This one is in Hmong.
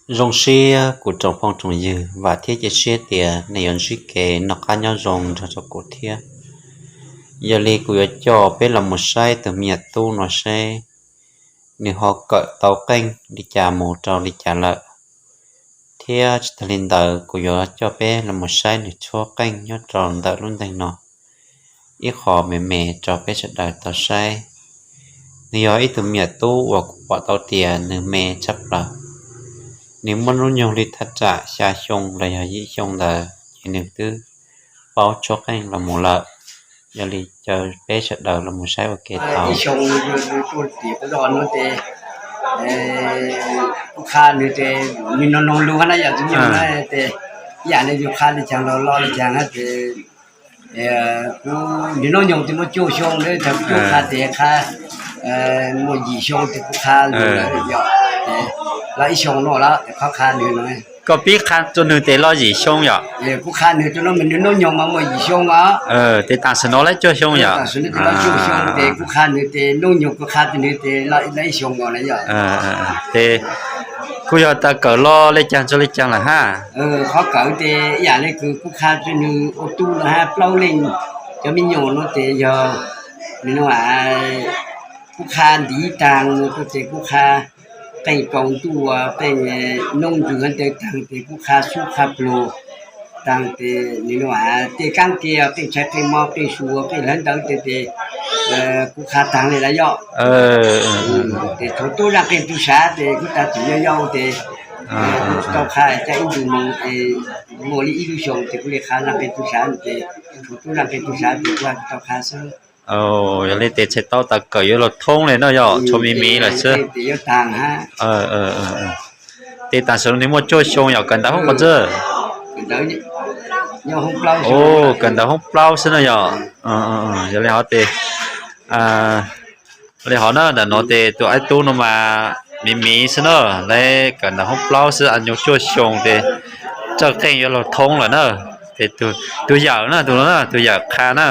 Zoo siab kuv tsoom phooj tsoom ywg, vam thiab cia siab tias nej yuav ntsib kev noj qab nyob zoo nrog rau kuv thiab. Yog li kuv yuav coj peb los mus saib tus me nyuam tub no seb nws ho kawm tau qeej li cas mus rau li cas lawm. Thiab tsis tag li ntawd kuv yuav coj peb los mus saib nws tshuab qeej nyob rau ntawm lub ntees no ib qho me me rau peb sawv daws tau saib. Nws yog ib tug me nyuam tub uas kuv pom tau tias nws me tshaj plaws. Nws muaj hnub nyoog li thaj tsam xya xyoo los yog yim xyoo ntawd ces nws twb paub tshuab qeej los mus lawm. Yog li caw peb sawv daws los mus saib ua ke tau. Ib xyoo, kuv qha nws ces nws noog noog lus na yom, tus me nyuam na ces ib yam li yus qha li cas los lo li cas na ces kuv, nws hnub nyoog ces muaj cuaj xyoo, thaum kuv qha ces qha muaj yim xyoo ces kuv qha lus lawm yom, los ib xyoo no lawm ces qhov qha nws no. Koj pib qha rau nws ces lo yim xyoo yom? Kuv qha nws rau no mas nws hnub nyoog mas muaj yim xyoo os. Ces tam sim no lawv cuaj xyoo yom? Tam sim no ces lawv cuaj xyoo ces kuv qha nws ces hnub nyoog kuv qha rau nws ces lawv ib xyoo no na yom. Ces kuj yog tas kawm lo li cas txog li cas lawm hab? Qhov kawm ces ib yam li kws kuv qha rau nws ua tub no hab, plaub leej cov me nyuam no ces yog nws no kuv qha ntiv taag no ces kuv qha qeej kaus ntuj, qeej noob ntsws ntawd taag ces kuv qha xub qha pluag taag ces nws no tej kaab ke, qeej tshais qeej mo, qeej su, qeej lawv ntawd ces kuv qha taag li lawm yom. Ces thaum tub zaaj qeej tub sav ces kuv tag txim yau yau ces kuv tsis tau qha, caj ib ntus moog es muaj li ib lub xyoo ces kuv li qha zaaj qeej tub sav ces thaum tub zaaj qeej tub sav ces kuv tsis tau qha xwb. Yog li ces txhais tau tas kawm yuav luag thoob li no yog tshuav me me lawm xwb. Ces tam sim no nws muaj cuaj xyoo yog kawm ntawv hoob qhov twg? Kawm ntawv hoob plaub xwb no yog. Yog li hov ces, li hov na, ntawm no ces tus aib tub no mas me me xwb na, lawv kawm ntawv hoob plaub xwb, a nyuag cuaj xyoo ces txawj qeej yuav luag thoob lawm na. Ces tus yawm na, tus no na, tus yawm qha na.